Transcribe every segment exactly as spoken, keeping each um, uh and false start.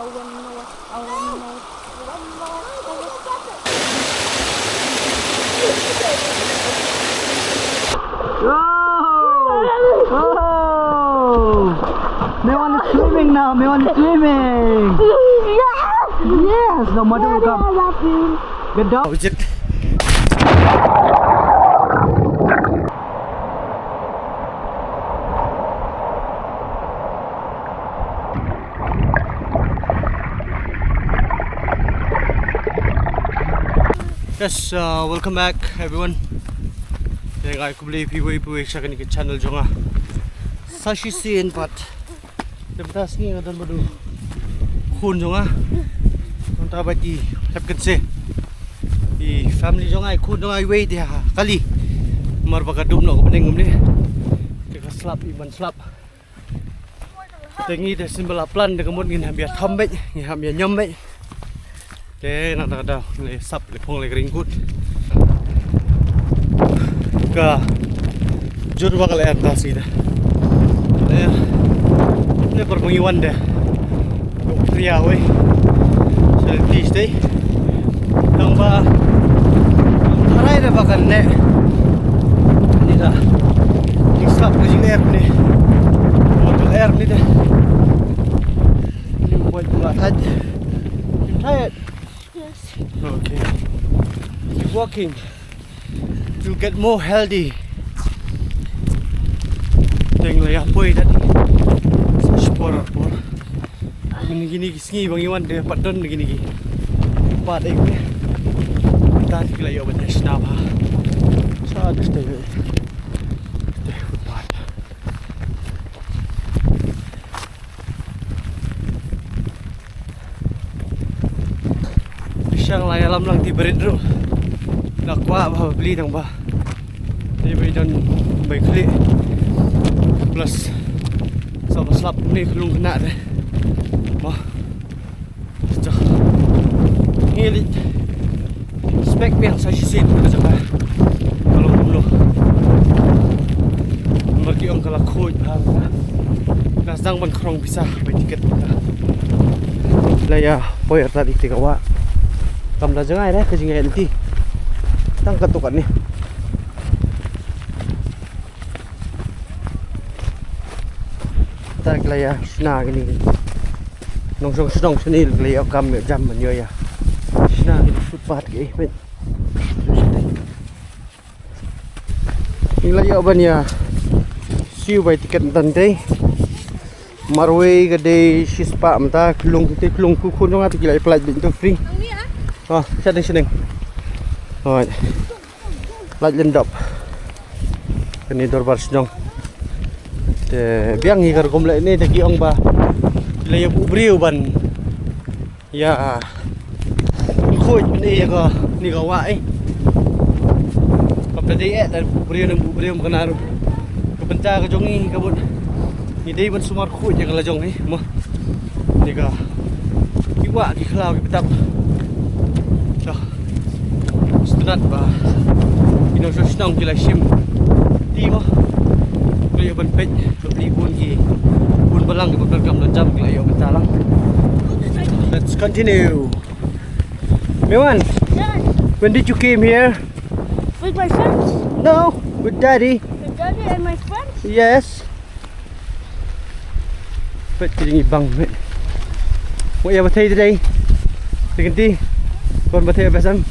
Whoa! Whoa! Mewan is swimming now. Mewan is swimming. Yes. Yes. No matter what. Get down. Yes, uh, welcome back, everyone. Te nga ai khublei phi uwei pa uwei sha kane ka channel jong nga. Sa shisien pat. Te mynta sngi nga don bad u khun jong nga. Nangta ba i hep kynse. I family jong nga, i khun jong nga iwei te ha kali. Namar ba ka dum noh ka bneng kumne. Te ka slap, i ban slap. Te ngi te symba la plan te ka mut ngin hap ïa thom beit, ngin hap ïa ñiom beit. Te nangta ka daw ngi sap le phong le ka ring kut. Ka jur ba ka lyer ta shisha. Lyer. Ne por ba ngi wan te. Ka u phria wei. Sha lynti shatei. Tang ba tharai da ba kan neh. Ni da. Ni slap ka jingler ni. Ka lyer ni da. Ni buat buat haj. You tired? Yes. Okay. Keep walking. You'll get more healthy. Teng la ïa poi dat. Sa shipor por. Kine kine ki sngi ba ngi wan te pat don kine ki. Pat eh kine. Mynta ki la ïoh ban ïa shna bha. Sa te stay. Te footpath. Pyrshang la ïalam lang ti barit ruh. Nga kwah ba bli tang ba. Te ba i don bai khlieh. Plus sa ba slap ne khlung khynnah te. Mo. Ngi leit inspect biang sa shisien ka jaka. Ka long kumno. Namar ki ong ka la khuid bha. Nga sdang ban khrong pisa bai tiket. La ïa poi artat ïa ka wah. Kam da jngai re ka jingïaid lynti. Tang katto katne. Ta ki la ïa shna kine. Nongshong shnong shane ki la ïoh kam ïoh jam ban ïoh ïa shna kine footpath ki, eh, mate. Ngi la ïoh ban ïa siew bai tiket mynta tei. Marwei ka dei shispah mynta, khlung te khlung, khun jong nga te ki la ïa pynlait beit to free. Oh, shaneng shaneng. Alright. Lait lyndop. Kane dorbar shnong. Te biang hi ka rukom leh ne te ki ong ba la ïa buh briew ban ïa khuid ban ïa kane ka wah eh. Kam da dei eh da buh briew ne buh briew, kane ruh ka bynta ka jong ngi ka mut ngi dei ban sumar khuid ïa ka la jong eh mo. Ni ka ki wah ki khlaw ki btap. Sngewtynnat ba ki nongshong shnong ki la shim ti mo. Ki la ïoh ban peit ba pli bun ki bun balang ki ba pyrkhat lam jam ki la ïoh ban talang. Let's continue. Mewan, when did you came here? With my friends. No, with daddy. With daddy and my friends. Yes. Peit ki jingibang, mate. Mo ïa batai today. Te kynti. Kon batai ba sam.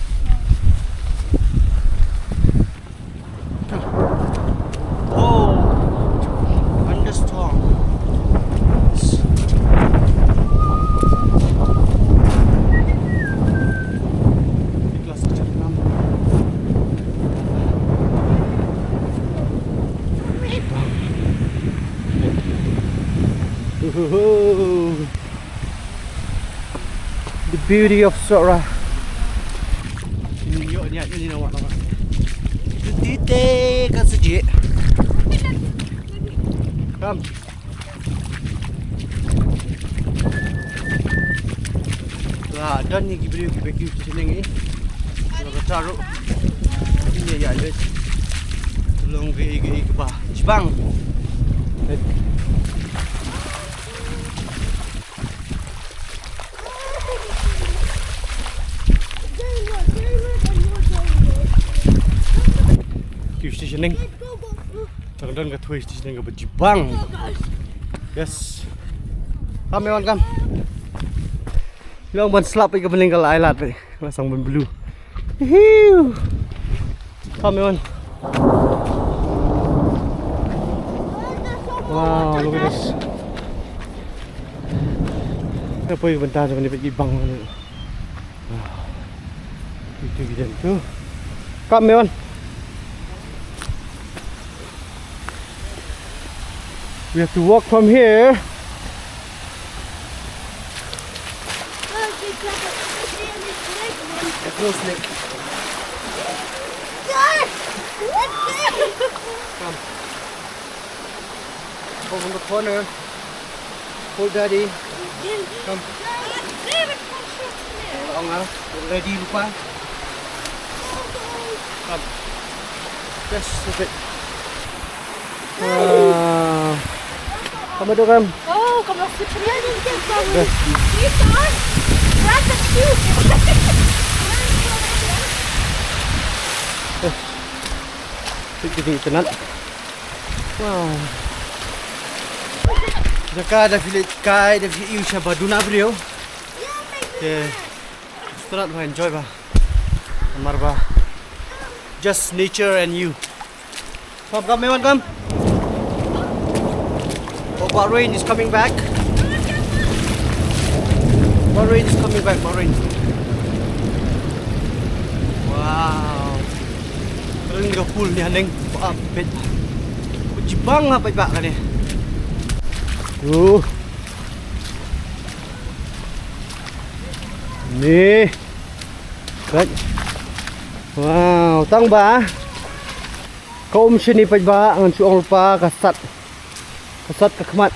Oh, thunderstorm. Woohoo. The beauty of Sohra. Ni yo ni ni na wa na wa. Dite ka seje. Kam. La don ni ki briew ki beki ki sini ngi. La ka taru. Ni ya le. Long ge ge ge ba. Chibang. Shaneng. Tang don ka thui shaneng kaba jibang. Yes. Kam, Ewan, kam. Long ban slap ïa ka bneng ka la ai lad, eh. Nga sdang ban blu. Hiu. Kam, Ewan. Wow, look at this. Nga poi ban ta sa ban ïa peit ki bang ni. Itu kita tu. Kam, Ewan. We have to walk from here. There's no snake. Come. Open the corner. Hold, Daddy. Come. Ang, ah. Ready, Rupa? Come. Just a bit. Ah. Come, Ado, come. Oh, come on, sit down. Yes. Sit down. Grab the shoe. Yes. Sit, sit, sit, sit. Wow. Jaka da village kai da view sha ba duna briew. Te strat ba enjoy ba. Namar ba just nature and you. Come, come, everyone, come. Oh, Bahrain is coming back. Bahrain is coming back, Bahrain. Wow. Kren ka pool ni haneng. Ba pet. Jibang ha pet ba kane. Uh. Ni. Right. Wow, tang ba. Ka um shini pet ba ngan shu ong rupa ka sat. Ka sat ka khmat.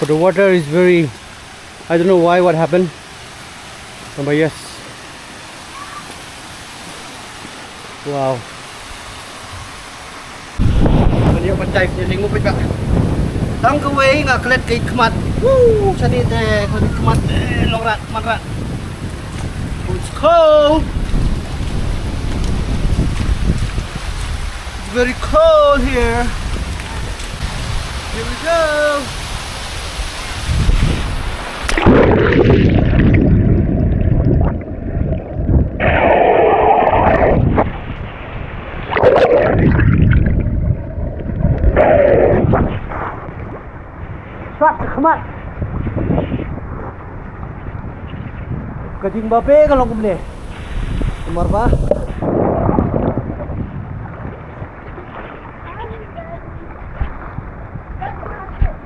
But the water is very, I don't know why, what happened. Number yes. Wow. Kan ïa ban dive ni lingu pet ba. Tang kawei nga klet ka khmat. Woo, shini te ka khmat. Eh, long rat, khmat rat. It's cold. It's very cold here. Here we go. Sat ka khmat. Ka jingbabe ka long kumne. Namar ba.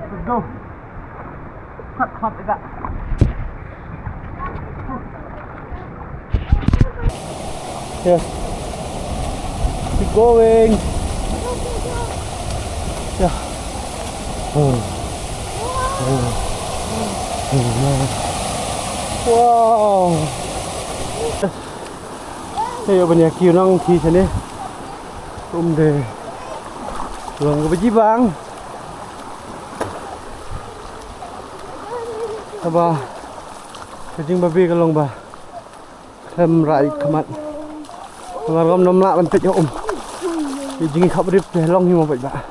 Let's go. Sat khmat ïa ka. Yeah. Keep going. Yeah. Oh. Oh. Oh. Wow. Hey, ïa ban ïa kiew nang ki shane. Um de. Long kaba jibang. Haba ka jingbabe ka long ba khlem rah ïa ka khmat. Namar ngam nym lah ban peit ha um. Ïa jingkhap rip te long hi mo peit ba.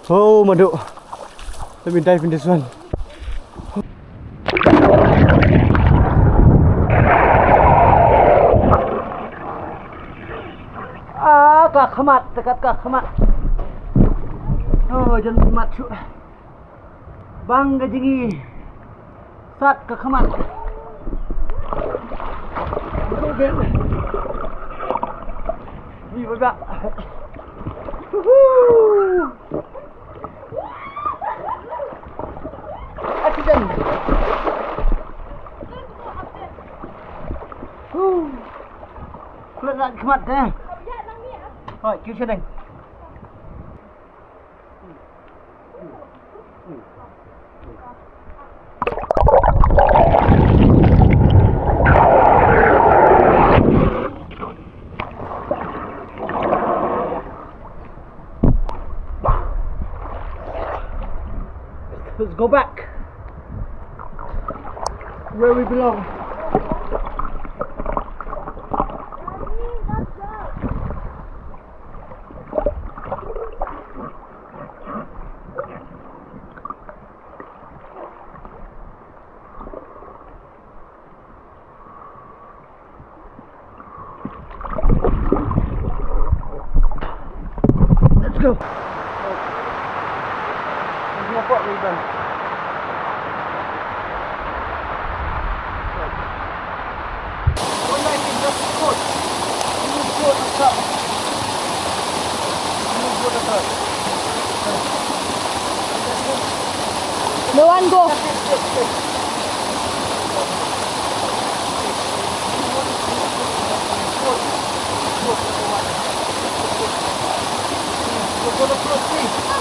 Oh, madu. Let me dive in this one. Ah, ka khmat, dekat ka khmat. Oh, jan khmat shu. Bang ka jingi. Sat ka khmat. Ni ba. Woohoo. Accident. Woo. Klet rat khmat te. Hoi, kiew shaneng. Let's go back where we belong. Go. No one go.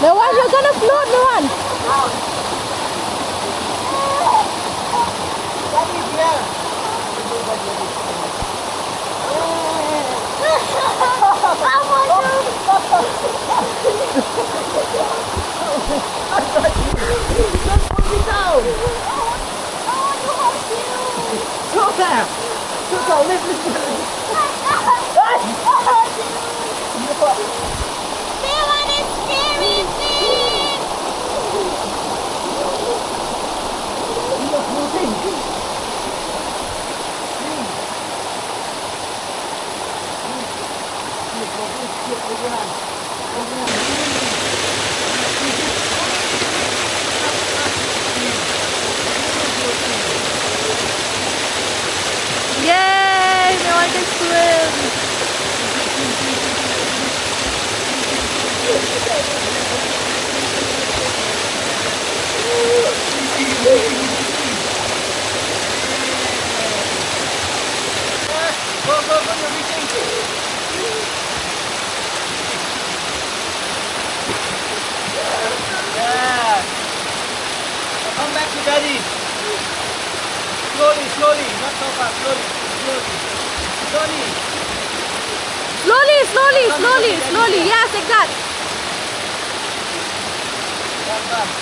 No one, you're gonna float, no one. Yay! No one can swim! Go, go, go, you're reaching. Yeah. Come back to daddy. Slowly, slowly, not so fast. Slowly, slowly, slowly. Slowly, slowly, slowly, slowly. Yes, like that. Come, come.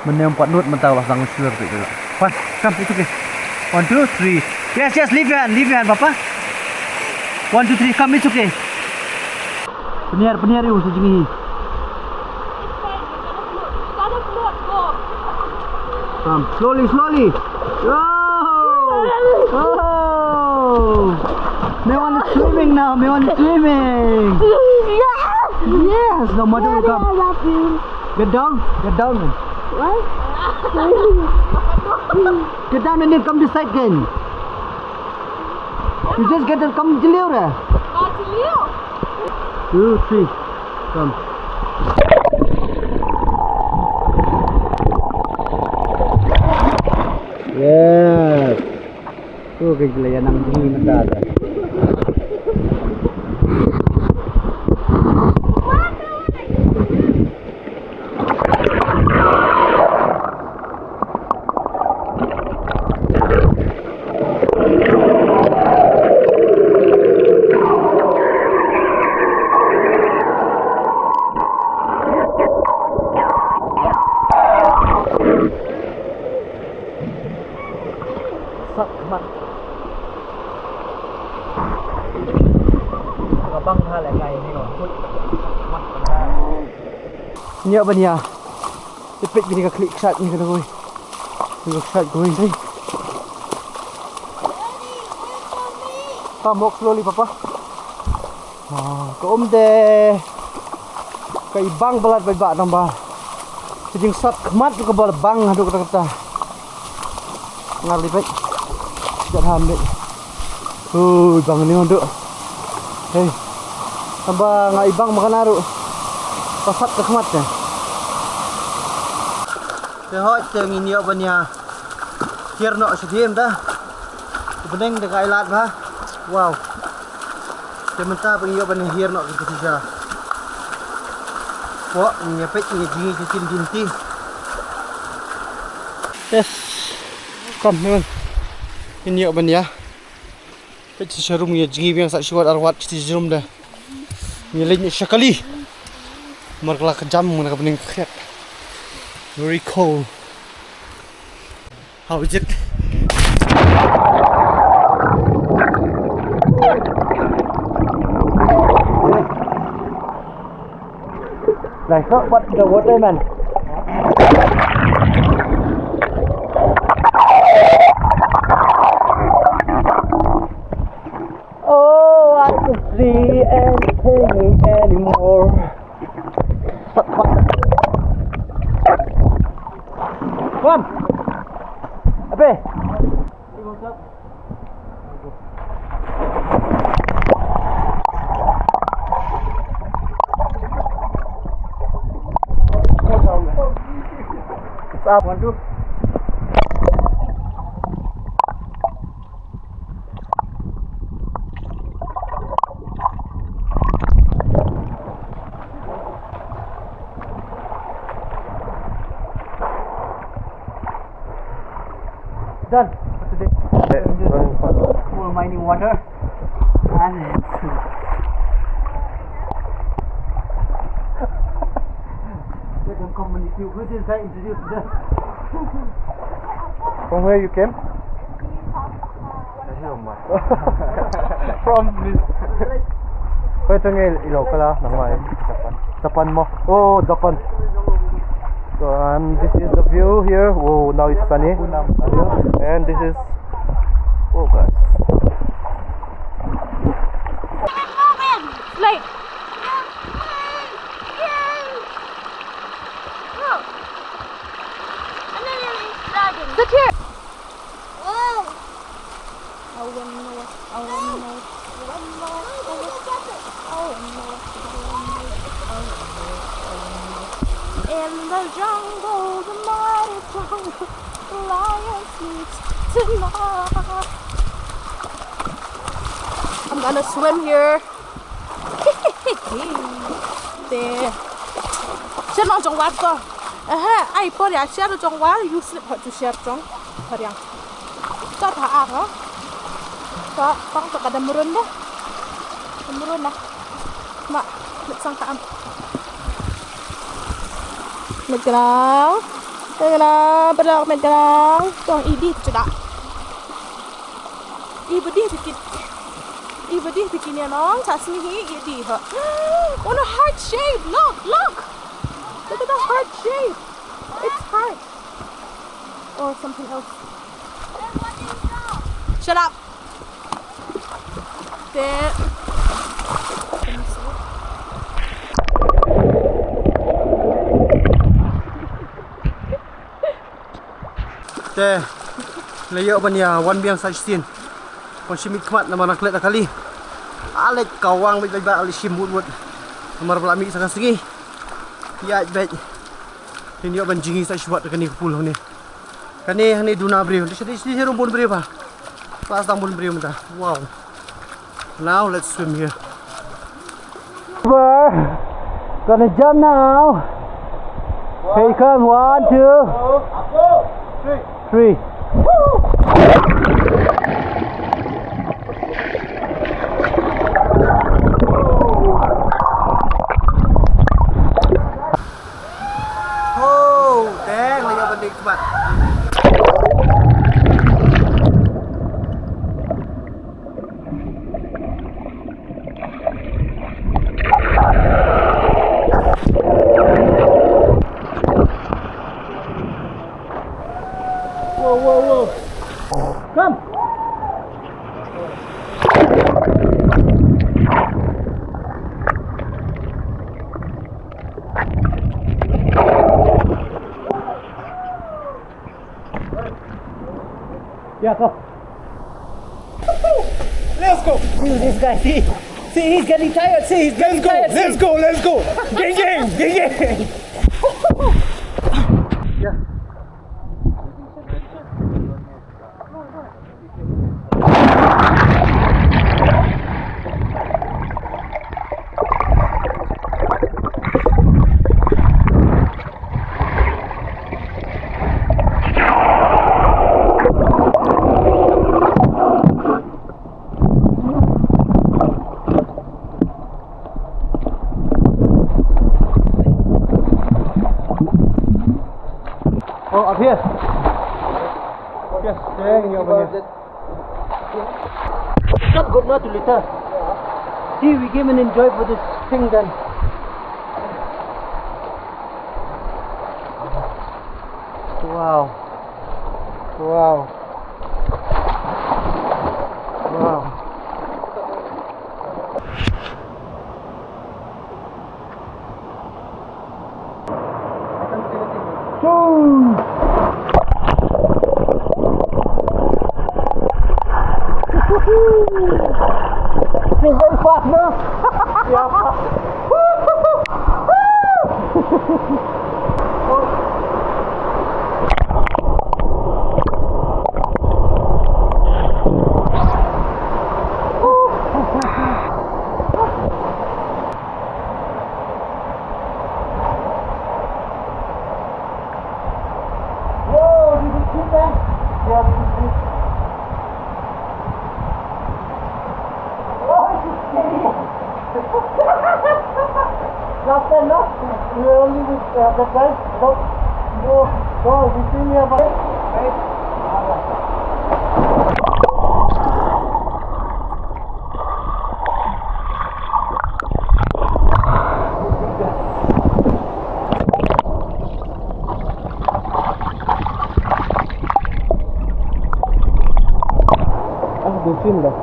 Mynne ym pat nud mynta u la sdang shlur te. Fine, come, it's okay. One, two, three. Yes, yes, leave your hand, leave your hand, papa. One, two, three, come, it's okay. Pynïar, pynïar ïa u sa jngi hi. Come, slowly, slowly. Oh! Oh! Mewan is swimming now, Mewan is swimming. Yes, no matter what. Get down, get down. What? Get down and then come this side again. You just get to come jylliew re. Two, three. Come. Yes. Oh, ka jylliew ïa nang jngi mynta te. Sat khmat. Ka bang ha le ngai ni ko. Sat khmat. Ïa ban ïa. Te peit kine ka khlieh kshaid kine ka dawai. Kine ka kshaid kawei. Come, walk slowly, papa. Ah, ka um de. Ka i bang ba lait beit ba tang ba. Ka jingsat khmat ka ba la bang haduh katta katta. Ngar li beit. Jat ham beit. Ui, bang ni haduh. Hei. Tang ba nga i bang ma kane ruh. Ka sat ka khmat te. Te hooid te ngin ïoh ban ïa hiar noh sha dien te. Ka bneng te ka ai lad bha. Wow. Te mynta ba ngi ïoh ban hiar noh ki shisha. Pok ngi peit ngi jngi ki tin tin ti. Yes. Kam nun. Ngi ïoh ban ïa. Peit shisha rum ngi jngi biang sa shuwa arwat shisha rum da. Ngi leit sha kali. Mar ka la ka jam ngi na ka bneng ka khiat. Very cold. How is it? Like, what the water, man? Oh, I don't see anything anymore. Come. Abe. What's up, one, two? Done for today. We're mining water. And let them come and you. Who is that? Introduce them. From where you came? From this. Pwede ngi ilo kala nang mai. Japan mo. Oh, Japan. So, and this is the view here. Oh, now it's sunny. And this is, oh, guys. Like, sit here. Wow. In the jungle, the mighty jungle, the lion sleeps tonight. I'm gonna swim here. Te. Sher nong jong wat ko. Aha, ai por ïa sher jong wat, you slip hot to sher jong. Hariang. To tha ar ha. To pang to ka da mrun da. Mrun na. Ma, mit sang ta am. Mit klang. Mit klang, berok mit klang. Tong idi tu da. Ibadi bikin. Ibadi bikin ya nong, sa sini hi idi ha. Oh no, heart shape. Look, look. Look at the heart shape. It's heart. Or something else. Shut up. Te. Te. La ïoh ban ïa wan biang sa shisien. Wan shim mih khmat namar nga klet da kali. Ale kawang beit beit ba ale shim wut wut. Namar ba la mih sa ka sngi. Ïaid beit. Ngin ïoh ban jngi sa shuwa da kane ka pool hangne. Kane hangne duna briew. Dei shi dei shi rum bun briew ba. Klas dang bun briew mynta. Wow. Now let's swim here. We're gonna jump now. Here you come. One, two, three. Ho, teng, la ïoh ban dih khmat. Whoa, whoa, whoa. Come. Yeah, go. Let's go. See this guy. See, see, he's getting tired. See, he's getting tired. Let's go. Let's go. Gang, gang, gang, gang. Yeah. Oh, up here. Yes, thank you. Not good not to litter. See, we came and enjoy for this thing then. Wow. Wow. Wow. Very fast, no? Yeah, fast. Whoa, did you see that? Yeah, did you see? Oh, it's just steady. Last time, no? We were only with, uh, the guys. No, no, no, we still have a, right? Ah, dolphin lah.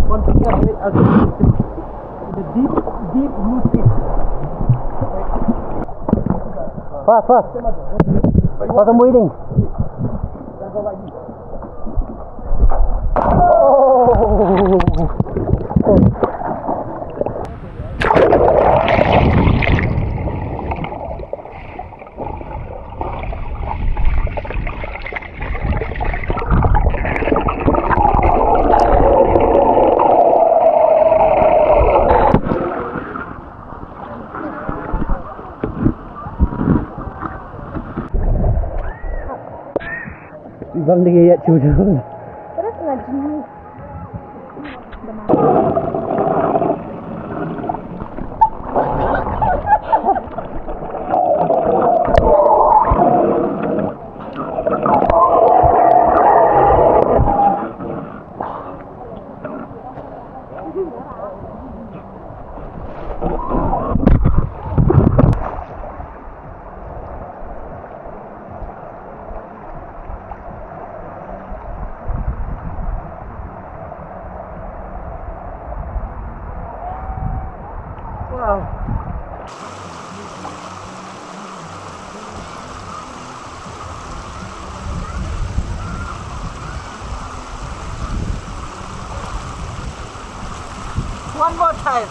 One finger, wait, I'll just, the deep, deep blue sea. Fast, fast. Fast, I'm waiting. Bang dia ya cuba. Terus ngaji. Wow. One more time.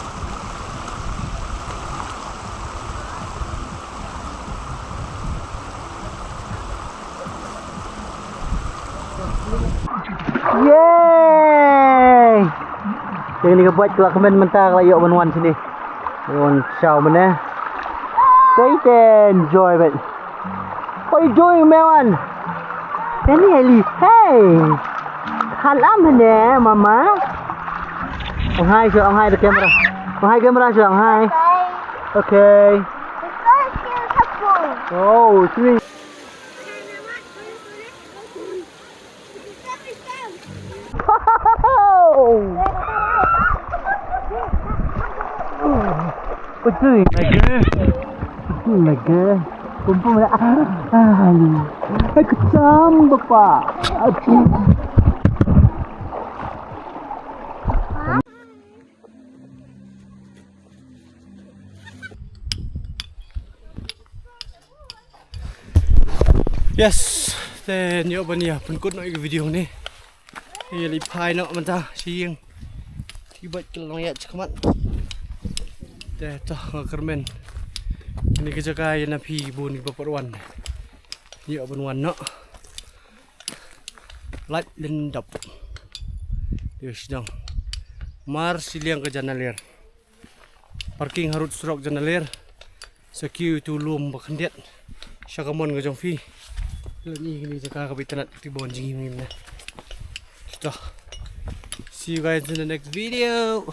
Yay! Te kane ka bike ka la kmen mynta, ka la ïoh ban wan shane. Wan shaw mynne. Te te enjoy bad. What are you doing, Mewan? Danieli, hey! Khalam ne, mama. Ong hi, shu ong hi the camera. Ong hi camera, shu ong hi. Okay. Oh, three. Betul lagi. Betul lagi. Kumpul mana? Ah, ah, ni. Hai kecam bapa. Aduh. Yes, te nyo ban ïa pynkut noh ïa ka video ne. Ïa leit phai noh mynta sha ïing. Ki bad ki long ïa chakmat. Te to nga kyrmen. Kane ka jaka ïa na phi bun kiba pat wan. Nyo ban wan noh. Lait Lyndop. Dei shnong. Mar shiliang ka Janaler. Parking harud surok Janaler. Sa kiew tu lum ba khyndiat. Sha ka mon ka jong phi. Lani kini jaka ka bitanat ti bon jingim ne. Kita. See you guys in the next video.